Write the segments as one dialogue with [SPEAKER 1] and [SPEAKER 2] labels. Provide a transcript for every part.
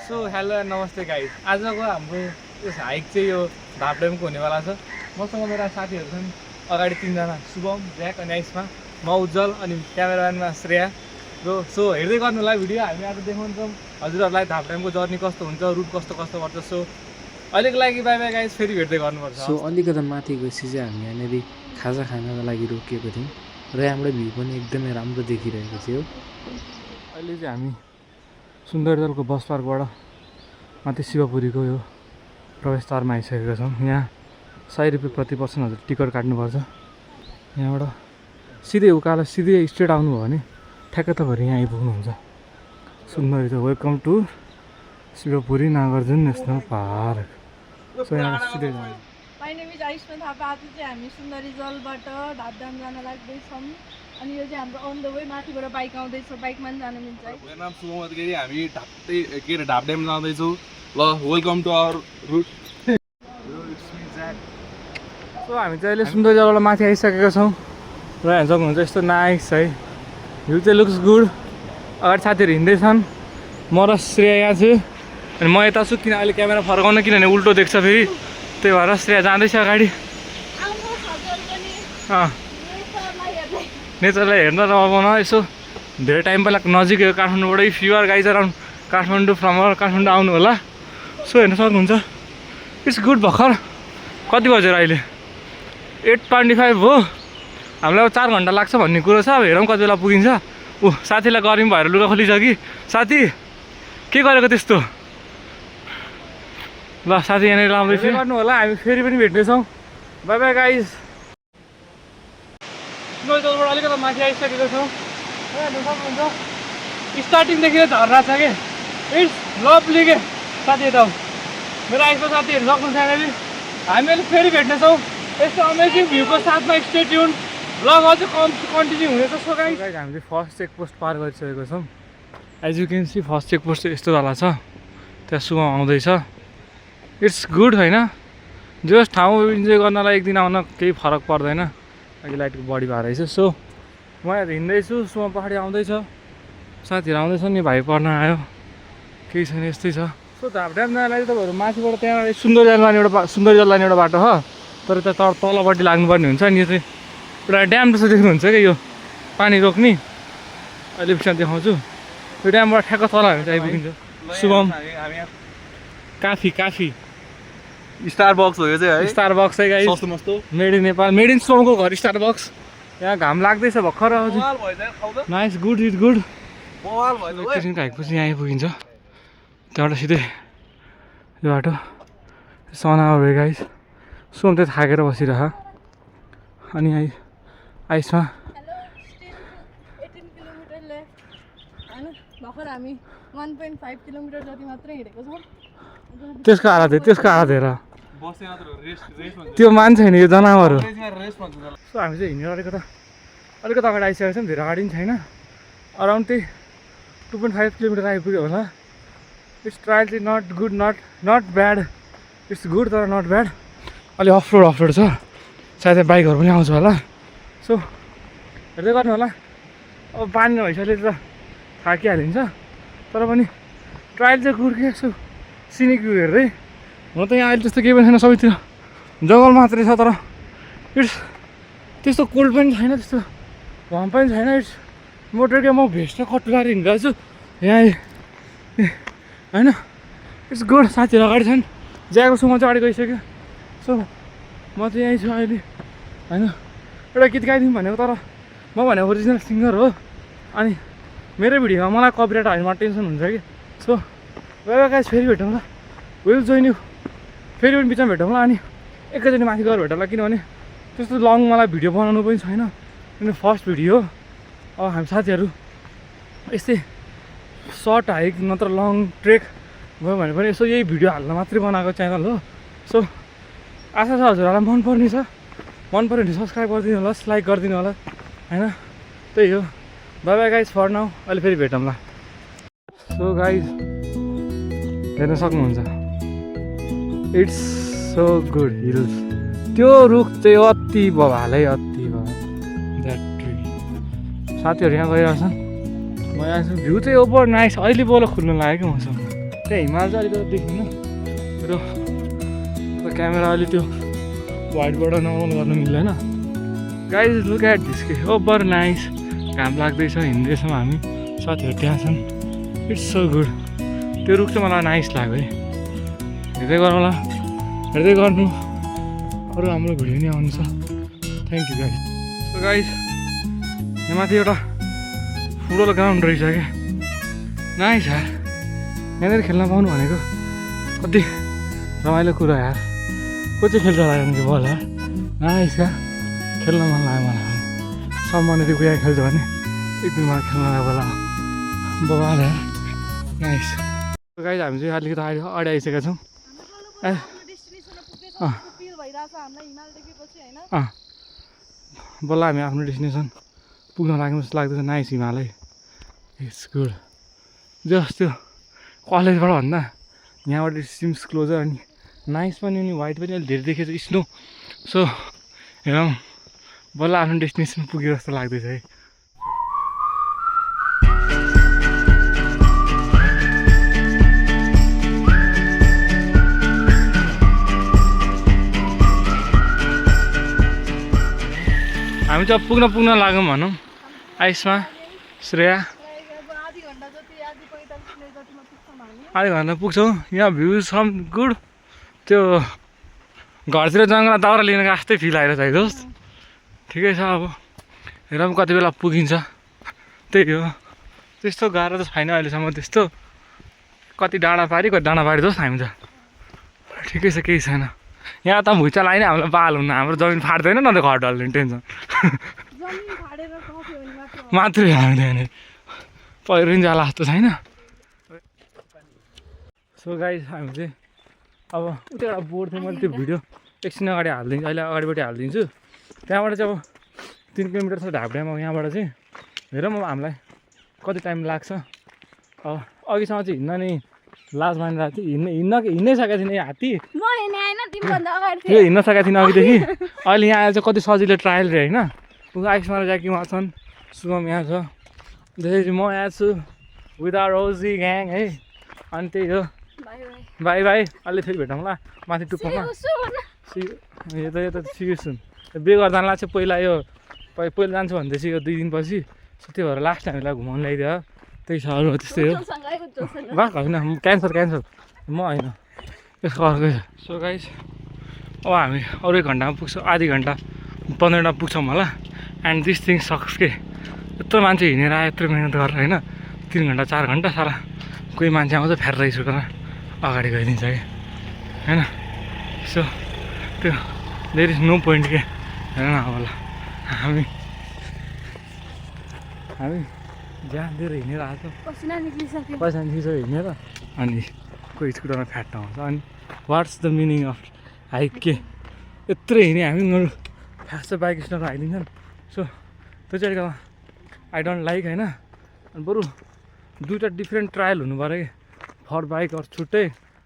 [SPEAKER 1] So hello and नमस्ते guys. आजको हाम्रो यस हाइक चाहिँ यो धापडेमको हुनेवाला छ। मसँग मेरा साथीहरू छन् अगाडि 3 जना, शुभम, ज्याक अनि आइसमा, म उज्जवल अनि क्यामेराम्यानमा श्रेया। सो हेर्दै गर्नु होला भिडियो। हामी आज देखाउँछौँ हजुरहरूलाई धापडेमको जर्नी कस्तो हुन्छ, रुट कस्तो पर्छ। सो अहिलेको लागि बाई बाई गाइस, फेरि भेट्दै गर्नुपर्छ।
[SPEAKER 2] सो अलिकति माथि गएपछि चाहिँ हामी यहाँनिर खाजा खानको लागि रोकिएको थियौँ र यहाँबाट भ्यू पनि एकदमै राम्रो देखिरहेको थियो।
[SPEAKER 1] अहिले चाहिँ हामी सुन्दरजलको बस पार्कबाट माथि शिवपुरीको यो प्रवेशद्वारमा आइसकेका छौँ। यहाँ 100 रुपियाँ प्रति पर्सन हजुर टिकट काट्नुपर्छ। यहाँबाट सिधै उकालो सिधै स्ट्रेट आउनुभयो भने ठ्याक्क तपाईँहरू यहाँ आइपुग्नुहुन्छ। सुन्दर welcome to Shivapuri Nagarjun National Park. So यहाँ सिधै जान्छ।
[SPEAKER 3] My name is Ayushman Thapa. आज चाहिँ हामी सुन्दरी जलबाट धापडाम जान लाग्दैछौँ अनि यो चाहिँ हाम्रो अन द वे माथिबाट बाइक आउँदैछ, बाइकमा पनि जान मिल्छ।
[SPEAKER 4] मेरो नाम शुभम अधिकारी, हामी धापडेम जाँदैछौँ। ल welcome to our route.
[SPEAKER 1] So हामी चाहिँ अहिले सुन्दर जलबाट माथि आइसकेका छौँ र यहाँ सक्नुहुन्छ यस्तो नाइस है, भ्यू चाहिँ लुक्स गुड। अगाडि साथीहरू हिँड्दैछन्, म र श्रेया यहाँ छु अनि म यता छु किन अहिले क्यामेरा फर्काउन, किनभने उल्टो देख्छ फेरि, त्यही भएर श्रेया जाँदैछ अगाडि। नेचरलाई हेर्न रमाउन यसो धेरै टाइम पहिला नजिकै हो काठमाडौँबाट। If you are guys around Kathmandu from Kathmandu आउनु होला। सो हेर्न सक्नुहुन्छ इट्स गुड। भर्खर कति बजेर अहिले 8:25 हो। हामीलाई अब 4 घन्टा लाग्छ भन्ने कुरो छ। अब हेरौँ कति बेला पुगिन्छ। साथीलाई गर्मी भएर लुगा खोलिसकि। साथी के गरेको त्यस्तो? ल साथी यहाँनिर लाउँदैछु, गर्नु होला। हामी फेरि पनि भेट्नेछौँ। Bye bye guys. सुन्दरजलबाट अलिकति माथि आइसकेको छौँ। हेर्नु सक्नुहुन्छ स्टार्टिङदेखि झर्ना छ कि इट्स लभली के साथी। यता मेरो आइसको साथीहरू सक्नुहुन्छ यहाँनिर। हामी अहिले फेरि भेट्नेछौँ यस्तो अमेजिङ भ्यूको साथमा। स्टे ट्युन, ब्लग अझै कन्टिन्यू हुनेछ। सो गाइज हामीले फर्स्ट चेकपोस्ट पार गरिसकेको छौँ। As you can see first checkpost यस्तो वाला छ, त्यहाँ सुम आउँदैछ। इट्स गुड होइन, जस ठाउँ इन्जोय गर्नलाई एक दिन आउन केही फरक पर्दैन। अहिले लाइटको बढी भएर रहेछ। सो म यहाँ हिँड्दैछु, सुम पछाडि आउँदैछ, साथीहरू आउँदैछ नि, भाइ पढ्न आयो, केही छैन यस्तै छ। सो धापडाम जानलाई तपाईँहरू माथिबाट त्यहाँ सुन्दरजल लाने एउटा बाटो हो, तर त्यहाँ तलपट्टि लाग्नुपर्ने हुन्छ। अनि यो चाहिँ एउटा ड्याम जस्तो देख्नुहुन्छ कि यो पानी रोक्ने। अहिले पछि देखाउँछु। यो ड्यामबाट ठ्याक्क तल हामी चाहिँ आइपुगिन्छ। शुभम काफी
[SPEAKER 4] स्टारबक्स हो यो चाहिँ है।
[SPEAKER 1] स्टारबक्स है गाइस,
[SPEAKER 4] सस्तो मस्तो
[SPEAKER 1] made in Nepal, made in शुभमको घर स्टारबक्स। यहाँ घाम लाग्दैछ भर्खर। Nice, good is good. एकैछिनको हाइकपछि यहाँ आइपुगिन्छ। त्यहाँबाट सिधै यो बाटो सनावर हो गाइस। सुम चाहिँ थाकेर बसिरह। अनि आइसमा
[SPEAKER 3] 18 किलोमिटर लेफ्ट होइन। भर्खर हामी 1.5 किलोमिटर जति मात्रै हिँडेको छौँ।
[SPEAKER 1] त्यसको आधा हेर, त्यो मान्छे होइन, यो जनावर हो। सो हामी चाहिँ हिँडेर अलिकति अगाडि आइसकेको छौँ। धेरै अगाडि पनि छैन, अराउन्ड त्यही 2.5 किलोमिटर आइपुग्यो होला। इट्स ट्रायल चाहिँ not good, not bad. It's good तर नट ब्याड। अलि अफरोड छ, सायद बाइकहरू पनि आउँछ होला। सो हेर्दै गर्नु होला। अब पानी नभइसकेले त थाकिहालिन्छ, तर पनि ट्रायल चाहिँ गुड के। यसो सिनिक भ्यू हेर्दै, हुन त यहाँ अहिले त्यस्तो केही पनि छैन, सबैतिर जङ्गल मात्रै छ। तर इट्स त्यस्तो कोल्ड पनि छैन, त्यस्तो घाम पनि छैन। इट्स मोटर क्या, म भेस्ट र कट लगाएर हिँडिरहेको छु यहाँ होइन। It's good. साथीहरू अगाडि छन्, ज्याएको छु, म चाहिँ अगाडि गइसक्यो। सो म चाहिँ यहीँ छु अहिले होइन। एउटा गीत गाइदिउँ भनेको, तर म भनेको ओरिजिनल सिङ्गर हो। अनि मेरो भिडियोमा मलाई कपिराइट होइन, मलाई टेन्सन हुन्छ कि। सो बाई गाइस, फेरि भेटौँ ल। विल जोइन यु, फेरि पनि बिचमा भेटौँ ल। अनि एकैचोटि माथि गएर भेटौँ ल, किनभने त्यस्तो लङ मलाई भिडियो बनाउनु पनि छैन, किनभने फर्स्ट भिडियो हो। अब हामी साथीहरू यस्तै सर्ट हाइक नत्र लङ ट्रेक भयो भने पनि यसो यही भिडियो हाल्न मात्रै बनाएको च्यानल हो। सो आशा छ हजुरहरूलाई मन पर्ने छ। मन पऱ्यो भने सब्सक्राइब गरिदिनु होला, लाइक गरिदिनु होला होइन। त्यही हो। Bye bye guys for now. अहिले फेरि भेटौँ ल। सो गाइज हेर्न सक्नुहुन्छ, इट्स सो गुड हिल्स। त्यो रुख चाहिँ अति बभालै, अति बभा द्याट ट्री। साथीहरू यहाँ गइरहेछन्, म यहाँ छु। भ्यू चाहिँ ओभर नाइस। अहिले बोल खुल्नु लाग्यो कि मसँग। त्यहाँ हिमाल चाहिँ अलिकति देखिन्न र क्यामेरा अलि त्यो वाइडबाट नर्मल गर्नु मिल्दैन गाइज लुक एट दिस के ओभर नाइस घाम लाग्दैछ हिँड्दैछौँ हामी साथीहरू त्यहाँ छन् इट्स सो गुड त्यो रुख चाहिँ मलाई नाइस लाग्यो है हेर्दै गरौँला हेर्दै गर्नु अरू हाम्रो भिडियो नि आउँछ thank you guys so guys यहाँ माथि एउटा फुटबल ग्राउन्ड रहेछ क्या नाइस यार यहाँनिर खेल्न पाउनु भनेको कति रमाइलो कुरा यार को चाहिँ खेल्छ होला यहाँनिर बल यार नाइस क्या खेल्न मन लाग्यो मलाई सम्मानित गएर खेल्छ भने एक दिन मलाई खेल्न लाग्यो बोला बबाल यार नाइस गाइज हामी चाहिँ अलिकति अहिले अगाडि आइसकेका छौँ बल्ल हामी आफ्नो डेस्टिनेसन पुग्न लाग्नु जस्तो लाग्दैछ nice Himalaya it's good just त्यो कलेजबाट भन्दा यहाँबाट सिम्स क्लोजर अनि नाइस पनि अनि वाइट पनि अलिक धेरै देखेको छ स्नो सो हेरौँ बल्ल आफ्नो डेस्टिनेसन पुग्यो जस्तो लाग्दैछ है हामी चाहिँ पुग्न लाग्यौँ भनौँ आइसमा श्रेया आधी घन्टा पुग्छौँ यहाँ भ्यू सम गुड त्यो घरतिर जङ्गल दाउरा लिन जस्तै फिल आइरहेछ है दोस्त ठिकै छ अब हेरौँ कति बेला पुगिन्छ त्यही हो त्यस्तो गाह्रो त छैन अहिलेसम्म त्यस्तो कति डाँडा पारी दोस्त हामी त ठिकै छ केही छैन यहाँ त भुइँचालो आइन हामीलाई बाल हुन्न हाम्रो जमिन फाट्दैन न त घर ढल्ने टेन्सन मात्रै हामीले यहाँनिर पहिरो नि जाला जस्तो छैन सो गाइस हामी चाहिँ अब उता एउटा बोर्ड थियो मैले त्यो भिडियो एकछिन अगाडि हालिदिन्छु अहिले अगाडिपट्टि हालिदिन्छु त्यहाँबाट चाहिँ अब 3 किलोमिटर छ ढाबड्याम अब यहाँबाट चाहिँ हेरौँ अब हामीलाई कति टाइम लाग्छ अब अघिसम्म चाहिँ हिँड्न नि लाज मानिरहेको थियो हिँड्नै सकेको थिइनँ हात्ती त्यो हिँड्न सकेको थिइनँ अघिदेखि अहिले यहाँ आएर चाहिँ कति सजिलो ट्रायल रे होइन आइसमा जाकी उहाँ छन् शुभम यहाँ छ त्यसपछि म यहाँ छु विथ आवर रोजी ग्याङ है अनि त्यही हो बाई बाई अहिले फेरि भेटौँला माथि टुप्पोमा यो त सिकेछु बे गर्दालाई चाहिँ पहिला यो पहिला जान्छु भन्दैछु यो 2 दिनपछि त्यो भएर लास्ट हामीलाई घुमाउनु ल्याइदियो त्यही छ अरू त्यस्तै हो वाह होइन क्यान्सल म होइन त्यसको अर्कै छ सो गाइस अब हामी अरू 1 घन्टामा पुग्छौँ आधी घन्टा 15 मिनटमा पुग्छौँ होला एन्ड दिस थिङ सक्स के यत्रो मान्छे हिँडेर आयो यत्रो मिहिनेत गरेर होइन 3 घन्टा 4 घन्टा सारा कोही मान्छे आउँछ फेर राइस उठेर अगाडि गइदिन्छ कि होइन सो त्यो देयर इज नो पोइन्ट के हेर न होला हामी जहाँ धेरै हिँडेर आएको पैसा निस्किसक्यो हिँडेर अनि कोही स्कुटरमा फ्याट्न आउँछ अनि what's the meaning of hike के यत्रो हिँड्यो हामी उनीहरू फ्यास्ट बाइक स्टोरमा हाइदिन्छन् सो त्यो चाहिँ अलिक आई डोन्ट लाइक होइन अनि बरु 2टा डिफ्रेन्ट ट्रायल हुनु पऱ्यो कि फर बाइक अरू छुट्टै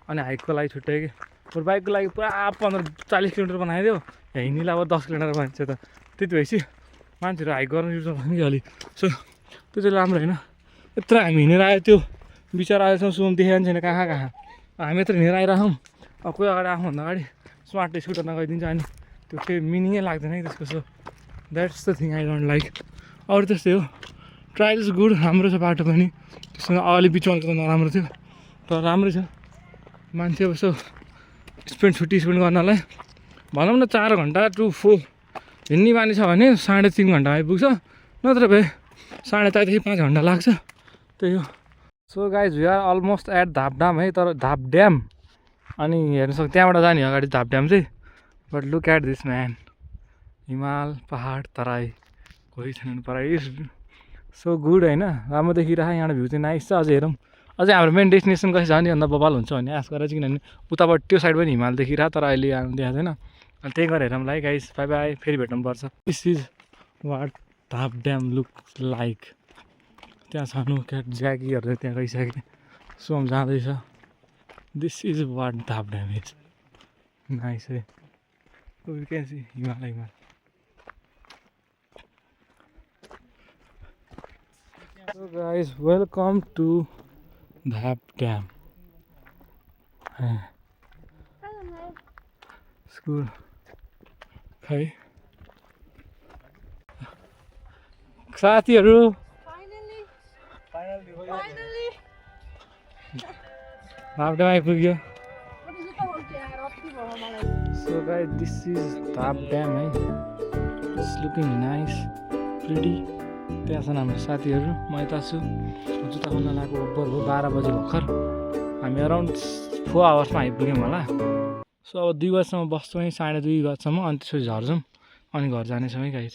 [SPEAKER 1] अनि हाइकको लागि छुट्टै कि फर बाइकको लागि पुरा 40 किलोमिटर बनाइदियो हिँड्नेलाई अब 10 किलोमिटर भन्छ त त्यति भएपछि मान्छेहरू हाइक गर्न युज गर्छ कि अलिक सो त्यो चाहिँ राम्रो होइन यत्रो हामी हिँडेर आयो त्यो बिचरा आएछौँ सुम देखेको छैन कहाँ हामी यत्रो हिँडेर आइरहेछौँ अब कोही अगाडि आफूभन्दा अगाडि स्मार्ट स्कुटरमा गइदिन्छ अनि त्यो केही मिनिङै लाग्दैन कि त्यसको so that's the thing I don't like अरू त्यस्तै हो ट्रायल इज गुड राम्रो छ बाटो पनि त्यसमा अलि बिचमा त नराम्रो थियो तर राम्रै छ मान्छे अब यसो छुट्टी स्पेन्ड गर्नलाई भनौँ न 4 घन्टा टु 4 हिँड्ने बानी छ भने 3.5 घन्टा आइपुग्छ नत्र भए 4.5 5 घन्टा लाग्छ त्यही हो so guys we are almost at Dhap Dam है तर धापड्याम अनि हेर्नु सक्छ त्यहाँबाट जाने अगाडि धापड्याम चाहिँ but look at this man हिमाल पहाड तराई कोही छैन तराई सो गुड होइन राम्रो देखिरहेको यहाँबाट भ्यू चाहिँ नाइस छ अझै हेरौँ अझै हाम्रो मेन डेस्टिनेसन कति छ भने अन्त बबाल हुन्छ भन्ने आश गरेर चाहिँ किनभने उताबाट त्यो साइड पनि हिमाल देखिरहेको तर अहिले आउनु देखाएको छैन अनि त्यही गरेर हेरौँ है गाइस बाई बाई फेरि भेट्नुपर्छ this is what Dhap Dam look like त्यहाँ छनु क्याट ज्याकीहरू त्यहाँ गइसके सोम जाँदैछ this is what Dhap Dam is nice है हिमाल So guys, welcome to Dhap Dam. School खै साथीहरू धापडेम आइपुग्यो so guys this is Dhap Dam है इट्स लुकिङ नाइस प्रिटी त्यहाँ छन् हाम्रो साथीहरू म यता छु जुत्ता खोल्न लगाएको ओभर हो 12 बजे भर्खर हामी अराउन्ड 4 आवर्समा आइपुग्यौँ होला सो अब 2 बजीसम्म बस्छौँ है 2:30 बजीसम्म अनि त्यसपछि झर्छौँ अनि घर जानेछौँ है गाइज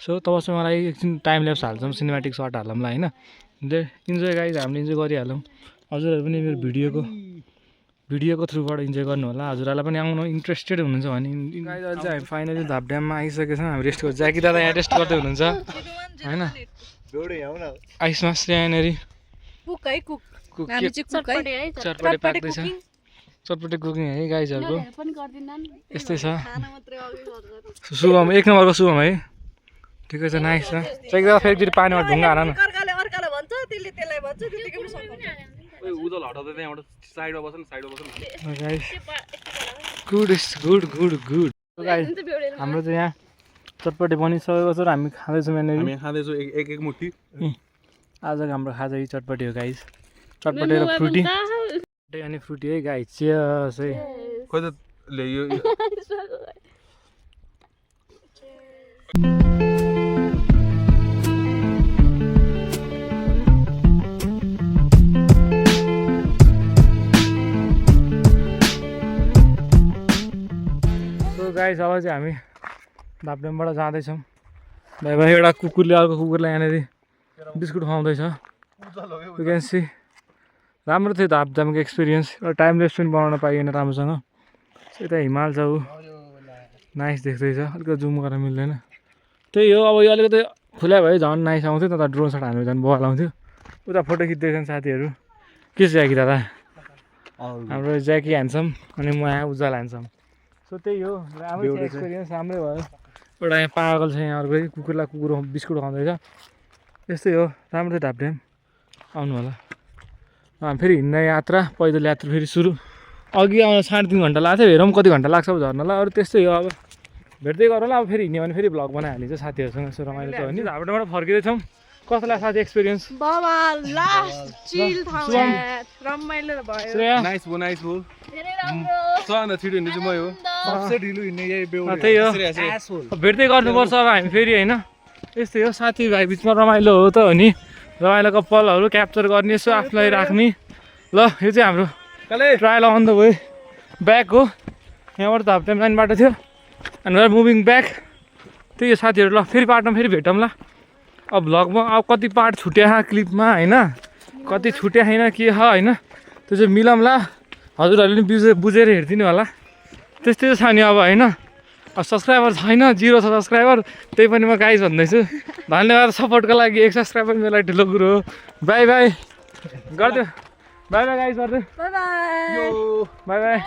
[SPEAKER 1] सो तबसम्म मलाई एकछिन टाइम ल्याप्स हाल्छौँ सिनेमेटिक सर्ट हालौँला होइन इन्जोय गाइज हामीले इन्जोय गरिहालौँ हजुरहरू पनि मेरो भिडियोको थ्रुबाट इन्जोय गर्नु होला हजुरहरूलाई पनि आउनु इन्ट्रेस्टेड हुनुहुन्छ भने गाइज अहिले चाहिँ हामी फाइनली धापड्याममा आइसकेको छौँ हामी रेस्ट गर्छ ज्याकी दादा यहाँ रेस्ट गर्दै हुनुहुन्छ होइन आइसमा यहाँनिर चटपटे पाक्दैछ चटपटे कुकिङ है गाइजहरूको यस्तै छ शुभम 1 नम्बरको शुभम है ठिकै छ नाइस छ एकदम फेरि पानीमा ढुङ्गा हान न
[SPEAKER 4] उदल हटाउँदै त्यहाँबाट साइडमा बस्नु
[SPEAKER 1] गुड गाइस हाम्रो चाहिँ यहाँ चटपटे बनिसकेको छ र हामी खाँदैछौँ यहाँनिर
[SPEAKER 4] खाँदैछौँ एक मुठी
[SPEAKER 1] आजको हाम्रो खाजा यही चटपटे हो गाइस चटपटे र फ्रुटी अनि फ्रुटी है गाइस चियर्स है
[SPEAKER 4] खोइ त ल्यायो
[SPEAKER 1] गाइस अब चाहिँ हामी धापड्यामबाट जाँदैछौँ भाइ भाइ एउटा कुकुरले अर्को कुकुरलाई यहाँनिर बिस्कुट खुवाउँदैछ यु क्यान सी राम्रो थियो धापड्यामको एक्सपिरियन्स एउटा टाइम लेप्स पनि बनाउन पाइएन राम्रोसँग यता हिमाल छ ऊ नाइस देख्दैछ अलिकति जुम गर्न मिल्दैन त्यही हो अब यो अलिकति खुला भयो झन् नाइस आउँथ्यो त ड्रोन सट हाल्नु झन् बल आउँथ्यो उता फोटो खिच्दैछन् साथीहरू के छ ज्याकी दादा हाम्रो ज्याकी ह्यान्डसम अनि म यहाँ उज्जवल ह्यान्डसम सो त्यही हो राम्रो एक्सपिरियन्स राम्रै भयो एउटा यहाँ पागल छ यहाँ अर्कै कुकुरलाई कुकुर बिस्कुट खुवाउँदैछ यस्तै हो राम्रो थियो धापड्याम आउनु होला हामी फेरि हिँड्ने यात्रा पैदल यात्रा फेरि सुरु अघि आउन 3.5 घन्टा लाग्थ्यो हेरौँ कति घन्टा लाग्छ अब झर्नलाई अरू त्यस्तै हो अब भेट्दै गरौँला अब फेरि हिँड्यो भने फेरि भ्लग बनाइहालिन्छ साथीहरूसँग यसो रमाइलो छ भने धापड्यामबाट फर्किँदैछौँ कस्तो लाग्छ साथी एक्सपिरियन्स भेट्दै गर्नुपर्छ अब हामी फेरि होइन यस्तै हो साथीभाइ बिचमा रमाइलो हो त हो नि रमाइलोको पलहरू क्याप्चर गर्ने यसो आफूलाई राख्ने ल यो चाहिँ हाम्रो trail on the way back हो यहाँबाट धापड्याम लाइनबाट थियो अनि मुभिङ ब्याक त्यही हो साथीहरू ल फेरि बाटोमा फेरि भेटौँ ल अब भ्लगमा अब कति पार्ट छुट्या क्लिपमा होइन कति छुट्या छैन के छ होइन त्यो चाहिँ मिलाउँला हजुरहरूले पनि बुझेर हेरिदिनु होला त्यस्तै छ नि अब होइन अब सब्सक्राइबर छैन 0 छ सब्सक्राइबर त्यही पनि म गाइज भन्दैछु धन्यवाद सपोर्टको लागि 1 सब्सक्राइबर मेरो लागि ठुलो कुरो हो बाई बाई गरिदियो बाई बाई गाइज गरिदियो bye bye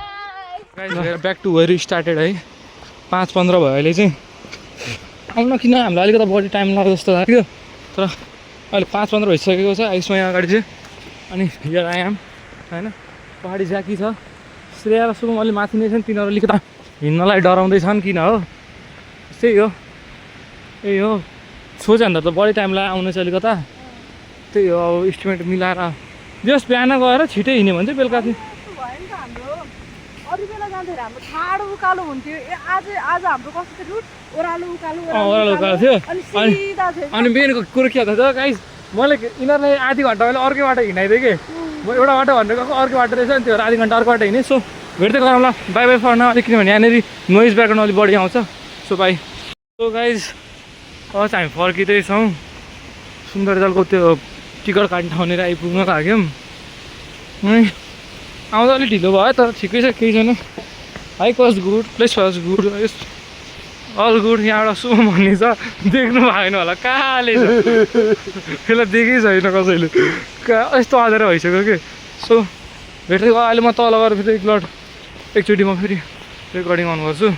[SPEAKER 1] guys back to where started है 5:15 भयो अहिले चाहिँ आउन किन हामीलाई अलिकति बढी टाइम लाग्यो जस्तो लाग्यो तर अहिले 5:15 भइसकेको छ आइसमा यहाँ अगाडि चाहिँ अनि हियर आयाम होइन पहाडी ज्याकी छ श्रेया र शुभम अलि माथि नै छन् तिनीहरू अलिकति हिँड्नलाई डराउँदैछन् किन हो त्यही हो यही हो सोचेभन्दा त बढी टाइम लाग्यो आउनु चाहिँ अलिकता त्यही हो अब इस्टिमेट मिलाएर जस बिहान गएर छिटै हिँड्यो भने चाहिँ बेलुका चाहिँ
[SPEAKER 3] अरू बेला जाँदाखेरि हाम्रो ठाडो उकालो हुन्थ्यो आज हाम्रो कस्तो थियो रुट ओह्रालो उकालो
[SPEAKER 1] थियो अनि मेनको कुरो के भन्दा त गाइस मैले यिनीहरूलाई आधी घन्टा मैले अर्कै बाटो हिँडाइदिएँ कि म एउटा बाटो भनेर गएको अर्कै बाटो रहेछ नि त्यो आधी घन्टा अर्को बाटो हिँडेँ सो भेट्दै गरौँ ल बाई बाई फर्न अलिक किनभने यहाँनिर नोइज ब्याकग्राउन्ड अलिक बढी आउँछ सो बाई सो गाइज अब चाहिँ हामी फर्किँदैछौँ सुन्दरजलको त्यो टिकट काट्ने ठाउँनिर आइपुग्न लाग्यौँ आउँदा अलिक ढिलो भयो तर ठिकै छ केही छैन high cost good place was good all good यहाँबाट शुभम भन्ने छ देख्नु भएन होला कहाँले त्यसलाई देखेकै छैन कसैले यस्तो आधार भइसक्यो कि सो भेट्दै गयो अहिले म तल गएर फेरि एकचोटि म फेरि रेकर्डिङ अन गर्छु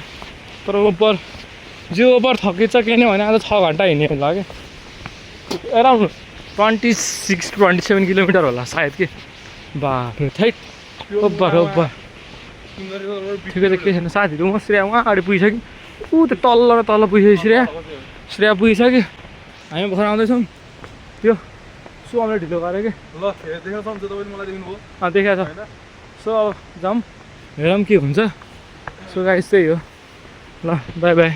[SPEAKER 1] तर ओभर थकिन्छ के नै भने आज 6 घन्टा हिँड्ने होला कि एराउन्ड 26-27 किलोमिटर होला सायद कि बाफ्रे थैट ओभर ठिकै छ केही छैन साथीहरू म श्रेया उहाँ अगाडि पुगिसक्यो ऊ त्यो तल्लो र तल्लो पुगिसक्यो श्रेया पुगिसक्यो हामी भर्खर आउँदैछौँ त्यो सुवामले ढिलो गरेँ कि
[SPEAKER 4] ल देख्न सक्नुहुन्छ तपाईँले मलाई देख्नुभयो
[SPEAKER 1] देखाएको छ सो अब जाउँ हेरौँ के हुन्छ सो गाइस त्यही हो ल बाई बाई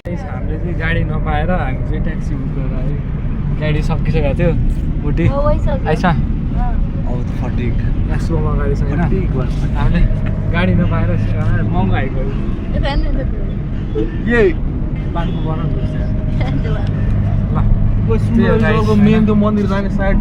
[SPEAKER 1] हामीले चाहिँ गाडी नपाएर हामी चाहिँ ट्याक्सी बुक गरेर आयो गाडी सकिसकेको थियो बुटी आइस यहाँ सोमा गाडी छ होइन हामीले गाडी नपाएर महँगो आएको
[SPEAKER 4] यही
[SPEAKER 1] पानको बनाउनु ल
[SPEAKER 4] मेन त्यो मन्दिर जाने साइड